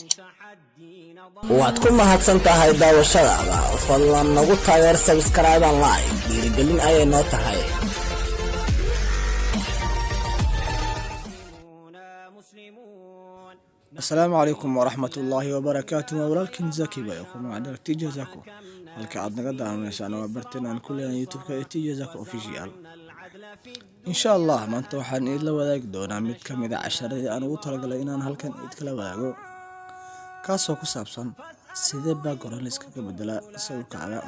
Waad ku mahadsan tahay daawashadaada. Fadlan nagu taageer subscribe and like, dhiirigelin ayay noo tahay. Asalaamu calaykum waraxmat ullaahi wabarakaatu. Waa walaalkiin Zaki Bayo ku magac dheer TJ Zako. Halka aad naga daawanaysaan waa barteen aan ku leenahay YouTube-ka ee TJ Zako Official. Insha Allah maanta waxaan idinla wadaagi doonaa mid ka mid a casharadii aan ugu talagalay inaan halkan idkala wadaago, kaasoo ku saabsan sidee background la iskaga bedelaa sawirkaaga.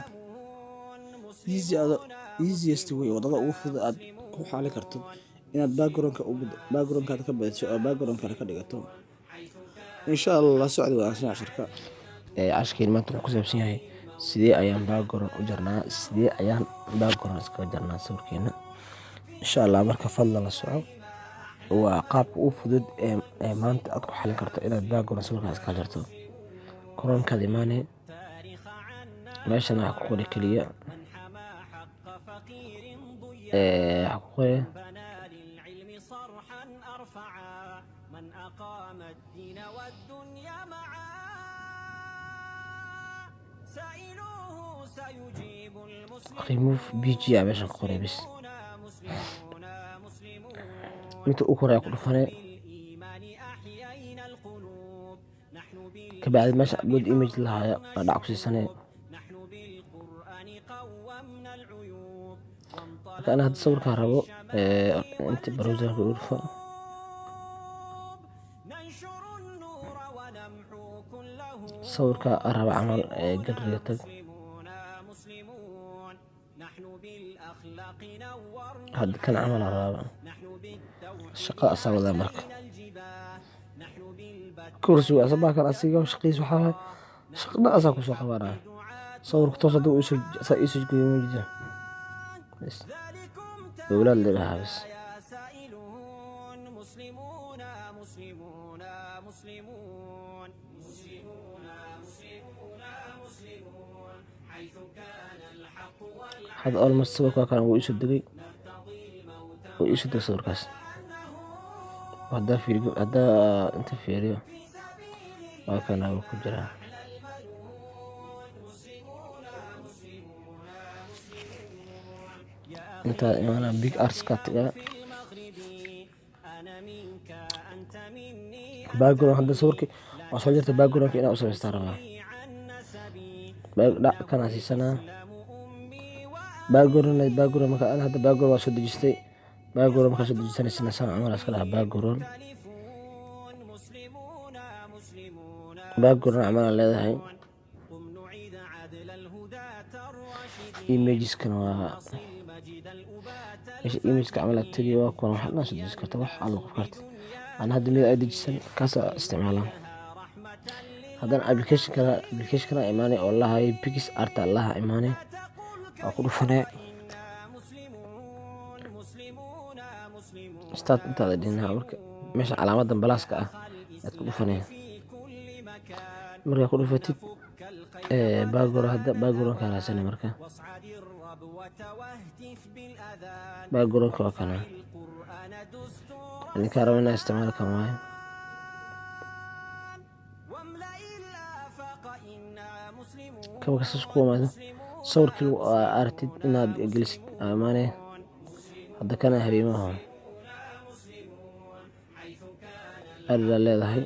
Easy easiest way, wadada ugu fudud aad ku xali karto inaad backgroundkaada ka bedesho oo background kale ka dhigato. Insha Allah la socod wanaagsan casharka. Casharkeen maanta wuxuu ku saabsan yahay sidee ayaan background u jarnaa, sidee ayaan background iskaga jarnaa sawirkeena. Insha Allah marka fadlan la soco. Waa qaabka ugu fudud ee maanta aad ku xalin karto inaad background sawirkaa iskaga jarto. Chrome-kaad imaanee, meeshan waxaa ku qori keliya, waxaa ku qori remove BG aa meeshan ku qoray bis. Midka ugu horeeya ku dhufanee, kabacdi meesha upload image lahaayo aa dhac ku siisanee. Marka ana hadda sawirkaan rabo, inta browserka ugu dhufo. Sawirka aan rabo camal ee gallery tag. Hadda kan camal aan rabaa. Shaqada asaa wadaa marka. Kursiga asaga asiga shaqadiisa waxaa waaye shaqada asaa kusoo qabanaya. Sawirka toos haduu asaa iisoo gooyo ma jiro. Bas. Dowlad la dhahaa bas. Hadda almost sawirka waa kan, wuu iisoo degay. Wuu iisoo degay sawirkaas. Haddaa fiiriyo, haddaa inta fiiriyo, waa kana, wuu ku jiraa. Intaa imaanaa, PicsArt ka tagaa. Background hadda sawirki waa soo jirta, backgroundka inaa u samaystaa rabaa. Dhac kana siisanaa. Background marka ana hadda background waa soo dejistay. Background markaa soo dejisanaysana saan camal iska dhahaa background. Background camal aa leedahay. Images-kana waa meesha image-ka camal aad tagi, waa kuwan, wax dhan soo dejisan karta, wax alla qof karta. Ana hadda mid ay dejisan kaas isticmaalaa. Haddana application kana imaanay oo lahayo PicsArt laha imaanay, waa ku dhufanee. Start intaada dhinaca marka meesha calaamadan balaaska ah aad ku dhufanee. Markaa ku dhufatid, background, hadda background ka raadsanay marka. Background-ka waa kana. Ninkaan rabo inaan isticmaalo kan waaye. Kan marka saas ku imaado, sawirkii aa aragtid inaad gelisid aa imaanee. Hadda kana habeemaha. Add aa leedahay.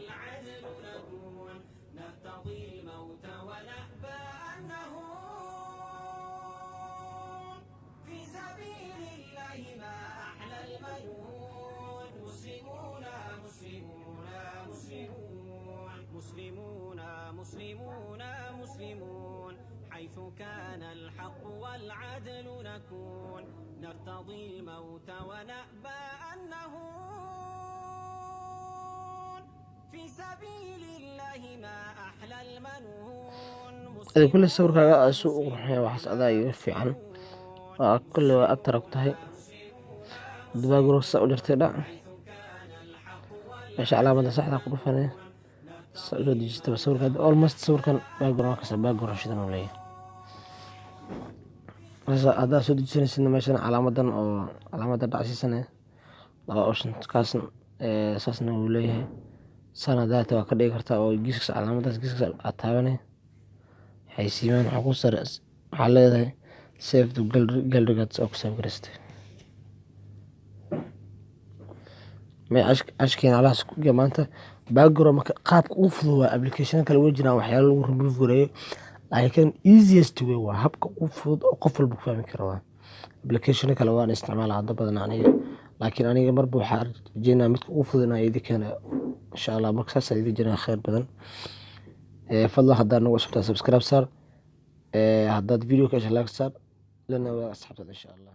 Adi kuley sawirkaaga suu u qurxan waxaas adaa iga fiican. Waa kuley waa agtar ku tahay. Hadda background saa u jartay dhac. Meesha calaamada saxda ku dhufanee. Saa u soo dejistaba sawirka hadda almost sawirkan background kasta background shidan uu leeyahay. Haddaa soo dejisanaysidna meeshan calaamadan oo calaamada dhac siisanee laba option kaasna, saasna wuu leeyahay. Sana data waa ka dhigi kartaa oo geeskaas, calaamadaas geeskaas aad taabanay. Xayeysiimahan waxaa ku sare waxaa leedahay "save to gallery". Gallerygaad oo ku save garaystay. Cashkeena alahaas ku maanta background. Marka qaabka ugu fudud waa application kale way jiraan, waxyaalo lagu remove gareeyo, laakiin easiest way waa habka ugu fudud oo qof walba ku fahmi karo. Waa application kale waan isticmaala hadda badan aniga, laakiin aniga marba waxaa rajeynaya midka ugu fudud inaan idin keeno, insha Allah. Marka saas idin jiraan khayr badan. Fadlan haddaad nagu cusubtahay, subscribe saar. Haddaad video ka heshay, like saar, lana wadaag asxaabtaada, insha Allah.